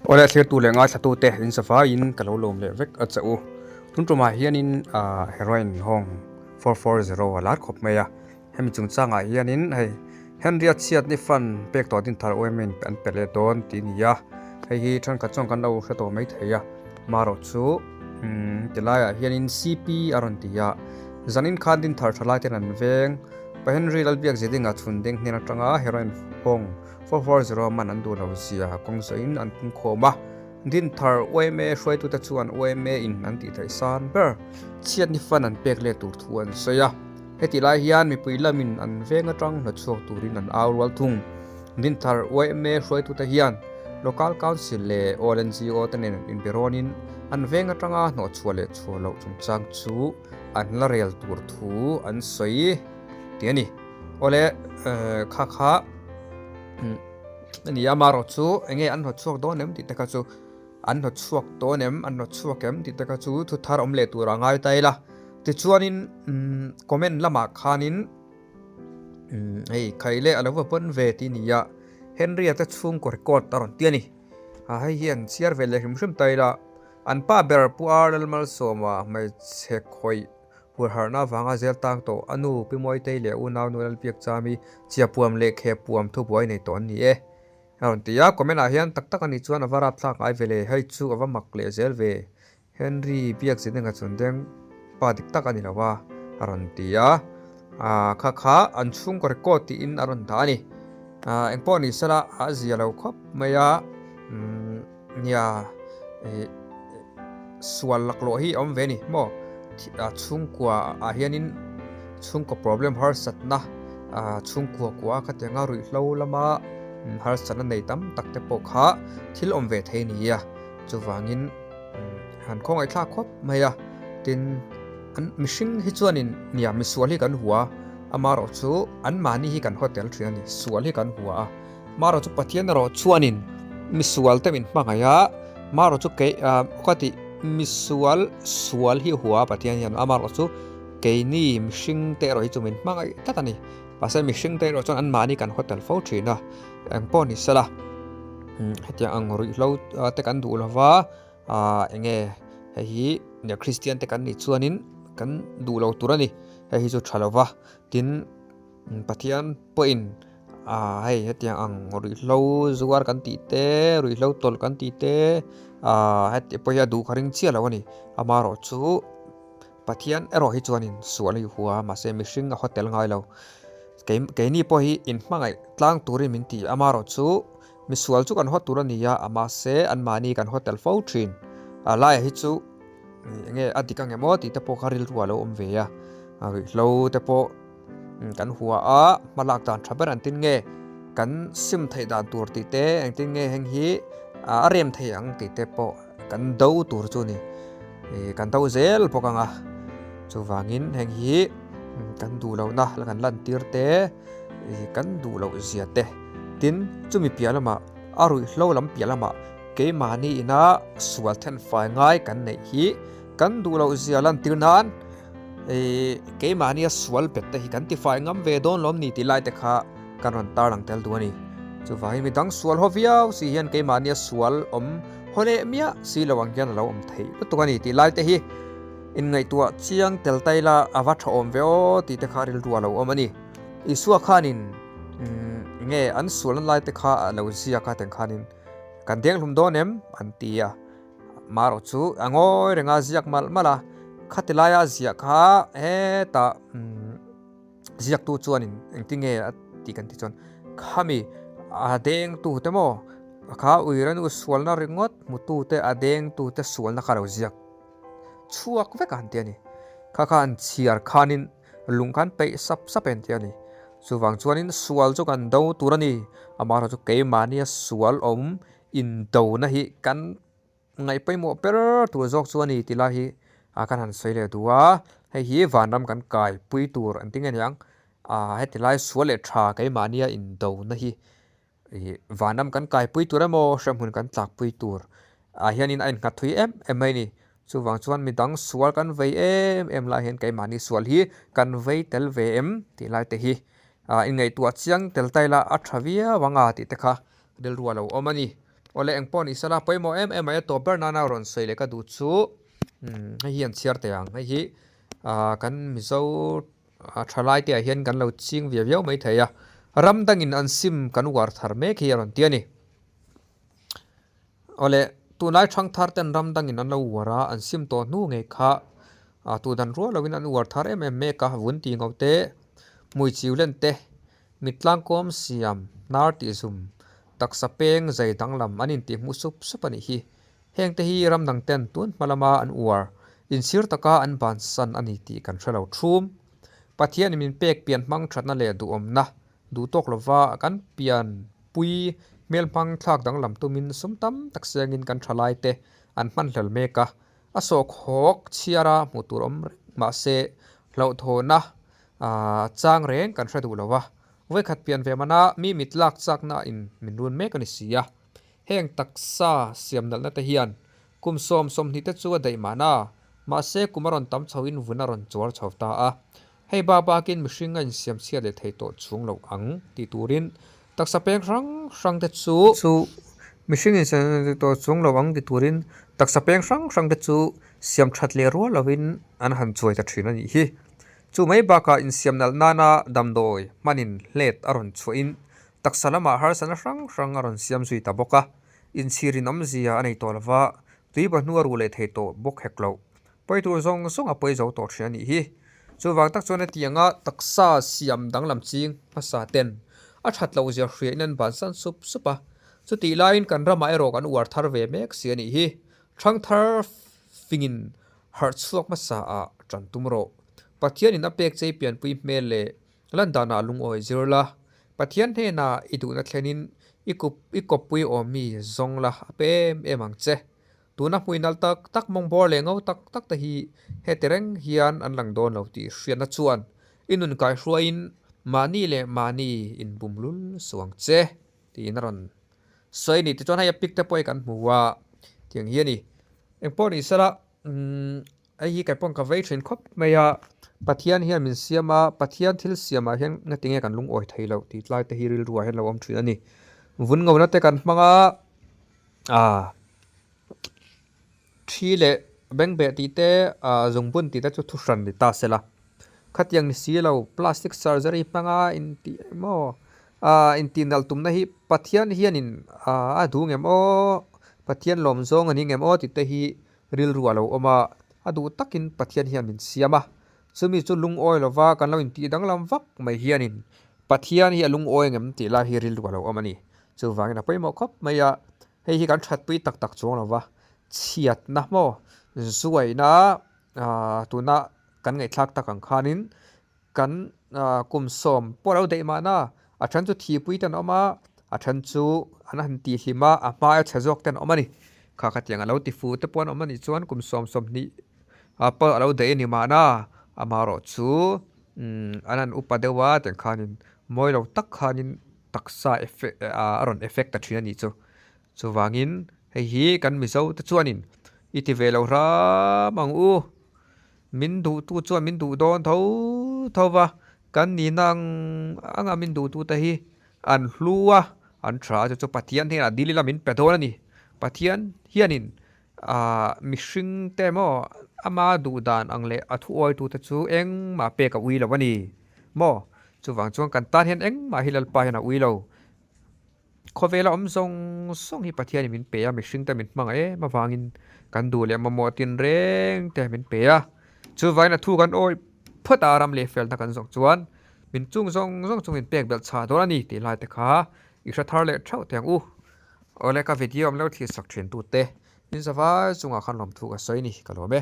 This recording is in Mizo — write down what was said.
Awle thlirtu leh ngaithlatute in safaiin ka lo lawm leh vek a che u. Tun tumah hianin heroin hawng 440 a lar khawp mai a, hemi chungchangah hianin hei Henry a chhiat ni fund pek tawh din thar UMA in an pe leh dawn tih a ni a, hei hi thenkhat chuan kan lo hre tawh mai thei a, marawh chu tilaiah hianin CP a rawn ti a, zanin khan din thar tha lai ten an veng Pa Henry Lalbiak Zedinga chhun deng hnen atanga heroin hawng 440 man an duh lo zia kawng zawhin an pung khawm a, din thar UMA hruaitute chuan UMA in an tih theih san ber chhiat ni fund an pek leh tur thu an sawi a. Heti lai hian mipui lamin an veng atang hnawchhuak turin an au rual thung. Dinthar yma hruaitute hian Local Council leh All NGO te nen inbe rawnin an veng atanga hnawhchhuah leh chhuah loh chungchang chu an la rel tur thu an sawi tih a ni. Awle kha kha a ni a, amaherawhchu enge an hnawtchhuak dawn em tih te kha chu An hnawtchhuak tawn em, an hnawtchhuak em tih te kha chu thu thar awm leh tur a ngai ta ila. Tichuanin comment lamah khanin hei khai leh a lo va pawn ve tih nia Henry-a te chhungkaw record a rawn ti a ni. A hei hi an chhiar ve leh hrim hrim ta ila. An pa ber Pu Ar Lalmalsawma hmeichhe khawih hurharhna avanga zel tang tawh a nu Pi Mawitei leh unau nu Lalbiakchami chiapuam leh khehpuam thubuai nei tawh an ni e. A rawn ti a, comment ah hian tak tak a nih chuan a va rapthlak ngai ve le, hei chu a va mak leh zel ve, Henry biak zin enga chuan deng pa dik tak a ni lo a, a rawn ti a, ah kha kha an chhungkaw record tiin a rawn dah a ni, ah engpawh ni sela a zia lo khawp mai a, umm nia ih sual laklawh hi a awm ve a ni maw, chhungkua ah hianin chhungkaw problem harsatna ah chhungkua kua khatianga ruihhlo lama harsatna nei tam tak te pawh kha thil awm ve thei a ni a, chuvangin han khawngaih thlak khawp mai a, tin an mihring hi chuanin nia misual hi kan hua amaherawh chu anmahni hi kan hotel thin a ni, sual hi kan hua a. Maro chu Pathian erawh chuanin misual te min hmangaih a, Maro chu kei ka tih misual sual hi hua Pathian hian amaherawh chu keini mihring te erawh hi chu min hmangaih tlat a ni. Mahse mihring te erawh chuan anmahni kan haw tel fo thin a, eng pawh ni sela hetiang ang ruihhlo te kan duh lova eng nge hei hi Kristian te kan nih chuanin kan duh lo tur a ni, hei hi chu tha lova tin. Pathian pawhin ah hei hetiang ang ruihhlo zuar kan tih te ruihhlo tawlh kan tih te ah heti pawh hi a duh kha ring chiah lo a ni amaherawh chu Pathian erawh hi chuanin sual hi hua mahse mihring a hotel ngai lo kei keini pawh hi inhmangaih tlang turin min ti amaherawh chu misual chu kan haw tur a ni a mahse anmahni kan hotel fo thin a laiah hi chu enge a dik ang em aw tih te pawh kha rilru a lo awm ve a ruihhlo te pawh. Kan hua a, hmalak dan tha ber an tin nge, kan sim theih dan tur tih te, engtin nge heng hi a rem thei ang tih te pawh kan do tur chu a ni. Kan do zel bawk ang a, chuvangin heng hi kan duh lohna la kan lantir te, kan duh loh zia te, tin chumi piah lamah a ruihhlo lam piah lamah keimahni ina sual then fai ngai kan neih hi kan duh loh zia lantir nan Ih keimahnia sual bet te hi kan tifai ngam ve dawn lawm ni tih lai te kha kan rawn tarlang tel duh a ni. Chuvangin midang sual haw viau si hian keimahnia sual awm haw leh miah si lo ang hian a lo awm theih lutuk a ni tih lai te hi inngaihtuah chiang tel ta ila a va tha awm ve aw tih te kha rilru a lo awm a ni. Isua khanin nge an sualna lai te kha a lo ziak a teng khanin kan denghlum dawn em an ti a. Marawh chu a ngawi reng a ziak malh malh a, khati laia ziah kha hetah ziaktu chuanin engtin nge a tih kan tih chuan khami a dengtu te maw kha uiranu sualna ringawt hmutu te a dengtu te sualna kha lo ziak chhuak vek a han ti a ni. Kha kha an chhiar khanin lung khan peih sap sap en tih a ni. Chuvang chuanin sual chu kan do tur a ni, amaherawhchu chu keimahnia sual awm Indona hi kan ngaih pawimawh ber tur zawk chu a ni tih lai hi a kan han sawi leh duh a, hei hi vanram kan kaipui tur an ti nge niang, ah heti lai sual leh tha keimahnia indona hi ih vanram kan kaipui tur emaw hremhmun kan tlakpui tur ah hianin a innghat thui em em mai a ni. Chuvang chuan midang sual kan vei em em lai hian keimahni sual hi kan vei tel ve em tih lai te hi ah inngaihtuah chiang tel ta ila a tha viau ang a tih te kha rilru a lo awm a ni. Awle engpawh ni sela pawimawh em em mai a tawp ber nana rawn sawi leh ka duh chu hei hi an chhiar teh ang hei hi ah kan Mizo thalai te ah hian kan lo ching ve viau mai thei a ram dangin an sim kan uar thar mek hi a rawn ti a ni. Awle tunlai thangthar ten ram dangin an lo uar a an sim tawh hnu ngei kha ah tu dan rual lovin an uar thar em em mek a vun tih ngauh te hmui chiu len te Mitlangkawm siam, hnar tihzum, taksa peng zai danglam an intihhmuh sup sup a nih hi. Hengte hi ram dang ten tun hma lama an uar, inchhir taka an bansan a ni tih kan hre lo thum. Pathianin min pek pian hmang thatna leh duhawmna duh tawk lova kan pian pui hmel hmang thlak danglam tumin sum tam tak siangin kan thalai te an hmanhlel mek a, a sawhkhawk chhiara hmuh tur awm reng mahse hlauhthawhna Chang reng kan hre duh lo a, vawikhat pian ve mana mi mit lak chakna in min run mek a ni si a. Heng taksa siam nalhna te hian kum 20 te chu a daih mahna, mahse kum a rawn tam chho in vun a rawn chuar chho ta a. Hei bak bakin mihring a insiam chhiat leh thei tawh chung lo ang tih turin taksa peng hrang hrang te chu chu mihring insiam chhiat tawh chung lo ang ti turin taksa peng hrang hrang te chu siam that leh rual lovin an han chuai ta thin a nih hi. Chu mai bakah insiam nalh nana damdawi hmanin hlet a rawn chhuahin taksa lamah harsatna hrang hrang a rawn siam zui ta bawk a, inchhirin awmzia a nei tawh lova, tui bahnu a ruh leh thei tawh bawk hek loh. Pawi tur zawng zawng a pawi zo tawh thin a nih hi. Chuvang tak chuan hetianga taksa siam danglam ching hmasa ten a that loh zia hriain an bansan sup sup a, chutih laiin kan ramah erawh kan uar thar ve mek si a nih hi. Thangthar fingin Harh chhuak hmasa ah tan tum rawh. Pathianin a pek chei pianpui hmel leh lan danah lungawi zir la. Pathian hnenah i duhna thlenin i kup i kawppui awmmi zawng la a pe em em ang che. Tuna hmui nalh tak tak mawng bawr leh ngo tak tak te hi heti reng hian an lang dawn lo tih hriatna chuan i nun kaihruaiin mahni leh mahni inbum lul suh ang che tiin a rawn sawi a ni. Tichuan hei a pic te pawh hi kan hmu a tiang hi a ni. Engpawh ni sela umm hei hi kei pawh ka vei thin khawp mai a, Pathian hian min siam a, Pathian thil siamah hian ngati nge kan lungawi thei loh tih tlai te hi rilru ah hian lo awm thin a ni. Vun ngona te kan hmang a, ah thi leh bengbeh tih te ah zungbun tih te chu thu hran ni ta sela, khatiang ni si lo plastic surgery hmanga intih emaw ah intih nalh tumna hi Pathian hianin ah a duh ngem aw, Pathian lawm zawng a ni ngem aw tih te hi rilru a lo awm a, a duh takin Pathian hian min siam a, chumi chu lungawi lova kan lo intih danglam vak mai hianin Pathian hi a lungawi ngem tih lai hi rilru a lo awm a ni. Chuvangin a pawimawh khawp mai a, hei hi kan thatpui tak tak chuang lova chhiatna maw zuaina ah tuna kan ngaihthlak tak ang khanin Kan kum 10 pawh lo daih mahna, a then chu thihpui ten a awm a, a then chu an han tihhlim a, a hmaia chhe zawk ten a awm a ni. Kha khatiang a lo ti fu te pawh an awm a nih chuan kum 20 pawh a lo daih a ni mahna, amaherawh chu an han upa deuh a tiang khanin mawi lo tak khanin taksa effect a rawn effect ta thin a nih chu. Chuvangin hei hi kan Mizo te chuanin i ti ve lo hram ang u. Min duhtu chuan min duh dawn tho tho va, kan nihna ang anga min duhtute hi an hlu a, an tha a, chu chu Pathian hnenah dil ila min pe dawn a ni. Pathian hianin aah mihringte maw ama duh dan ang leh a thuawitute chu engmah pek a ui lo a ni maw? Chuvang chuan kan tan hian engmah hi Lalpa hian a ui lo. Khawvela awm zawng zawng hi Pathianin min pe a, mihringte min hmangaih em avangin kan duh leh mamawh tinreng te min pe a. Chuvangin a thu kan awih phawt a, ram leh felna kan zawng chuan min chung zawng zawng chu min pek belh chhah dawn a ni tih lai te kha i hre thar leh theuh teh ang u. Awle ka video awm lo thlir sak thin tute in zavai chungah khan lawmthu ka sawi a ni, ka lawm e.